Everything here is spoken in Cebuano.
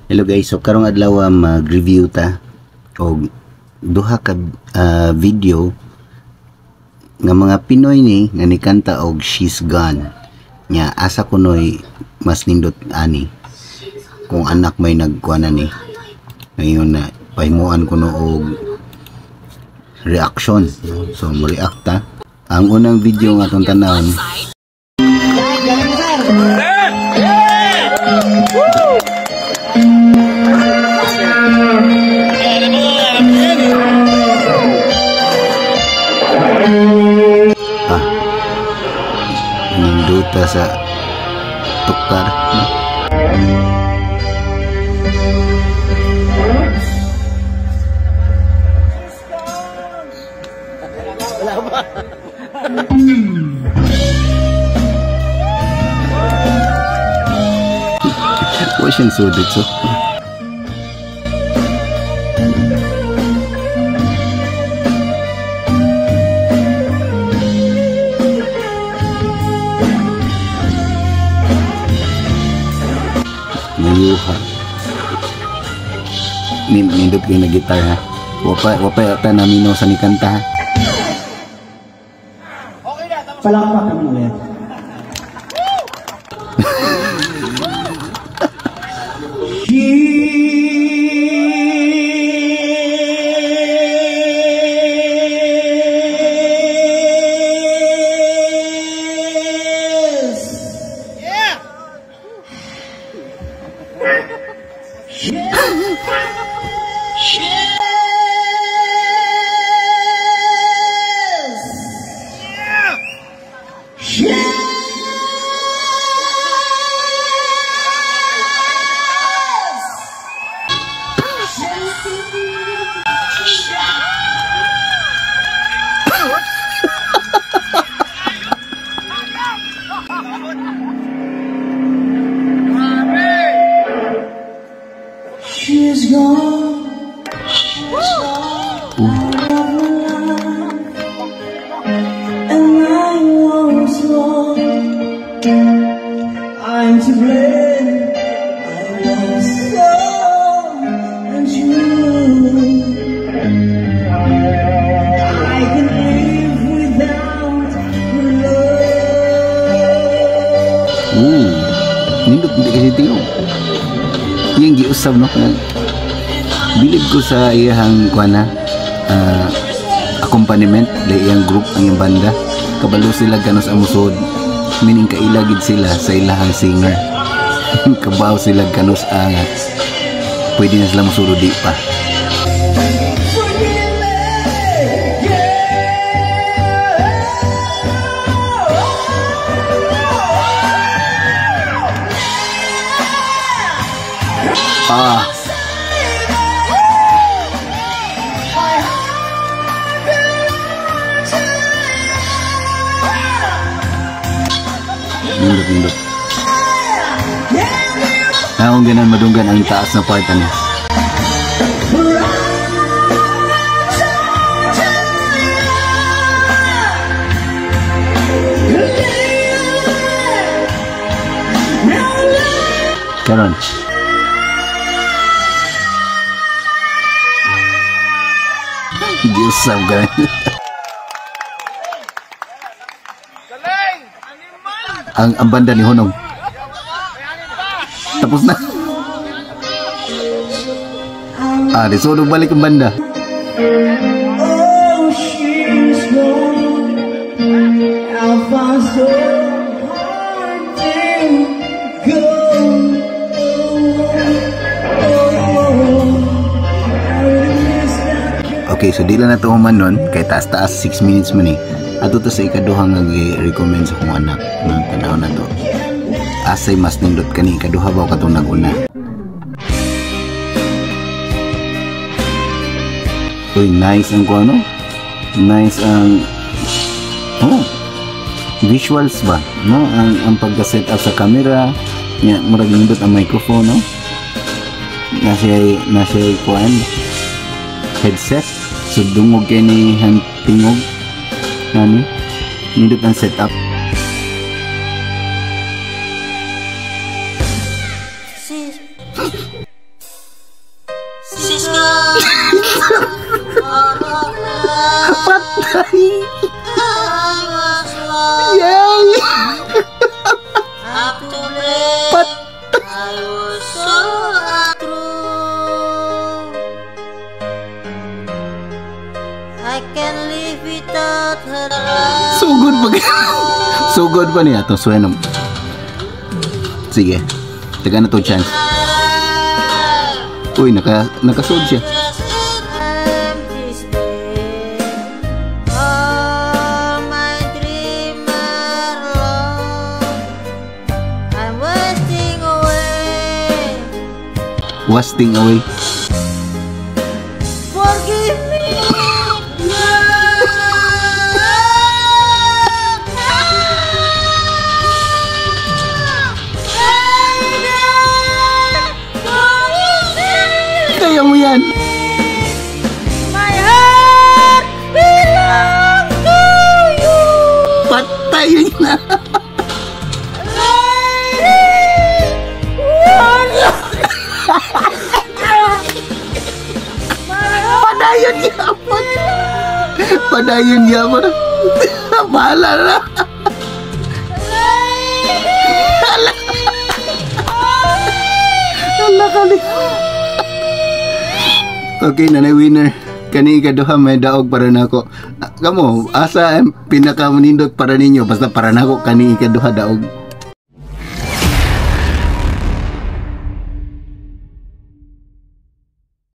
Hello guys, so karong adlaw mag-review ta og duha ka video nga mga Pinoy ni nga nikanta og "She's Gone". Nya asa kunoy mas nindot ani kung anak may nagkuan ni ngayon na pahimuan kuno og reaction, no? So mo-react ta. Ang unang video nga atong tan-awon, ninduta sa tukar, no? Wa siyang sudot, so nayuha. Nindot kayo na gitar ha. Wapa yata namino sa ni kanta ha. Palakpak naman ulit. She's gone. She's gone. And I was wrong. I'm to blame. I was so untrue. I can live without her love. Ooh, nindot hindi kasi tingog. Iyang giusab, no? Bilib ko sa iyang kuana, accompaniment, like iyang group, ang iyang banda. Kabalo sila ganos ang musod. Meaning kaila gid sila sa ilahang singer. Kabaw sila ganos ang pwede na sila musulo di pa. Forgive me. Yeah. Ah, nindot nindot. Akong ganan madunggan ang taas na part ani. Karon. Giusab ka. Ang banda ni Honong. Tapos na. Ah, di sulog balik ang banda. Oh, she's gone. I found so hard to go. Oh, I miss that girl. Okay, so di lang na to human nun, kay taas-taas 6 minutes man eh. Ato to sa ikaduha nga gi-recommend sa akong anak na tanaw na to. Asay mas nindot kani ikaduha ba o katong nag-una? Uy, nice ang kuno. Nice ang oh, visuals ba, no? Ang pagka-set up sa camera, nya murag nindot ang microphone, no? Nasa kuan headset. So dungog kay ni han tingog. Nani? Nindot ang setup. Sis. Patay. I was lost, Yay! up to blame. Pat I was so untrue. I can't live without her love. Sugod pa. Sugod pa niya to suenom. Sige. Taga na to chance. Uy, nakasud siya. Just an empty space. All my dreams are lost. I'm wasting away. Wasting away. Forgive me. Kaya mo yan. My heart belongs to you. Patayin na. Lady, my heart Padayon gyapon. Padayon gyapon. Bahala na. Hala. Hala kali. Okay, nanay winner. Kani ikaduha may daog para nako. Ah, kamo, asa ang pinakamanindot para ninyo? Basta para nako kani ikaduha daog.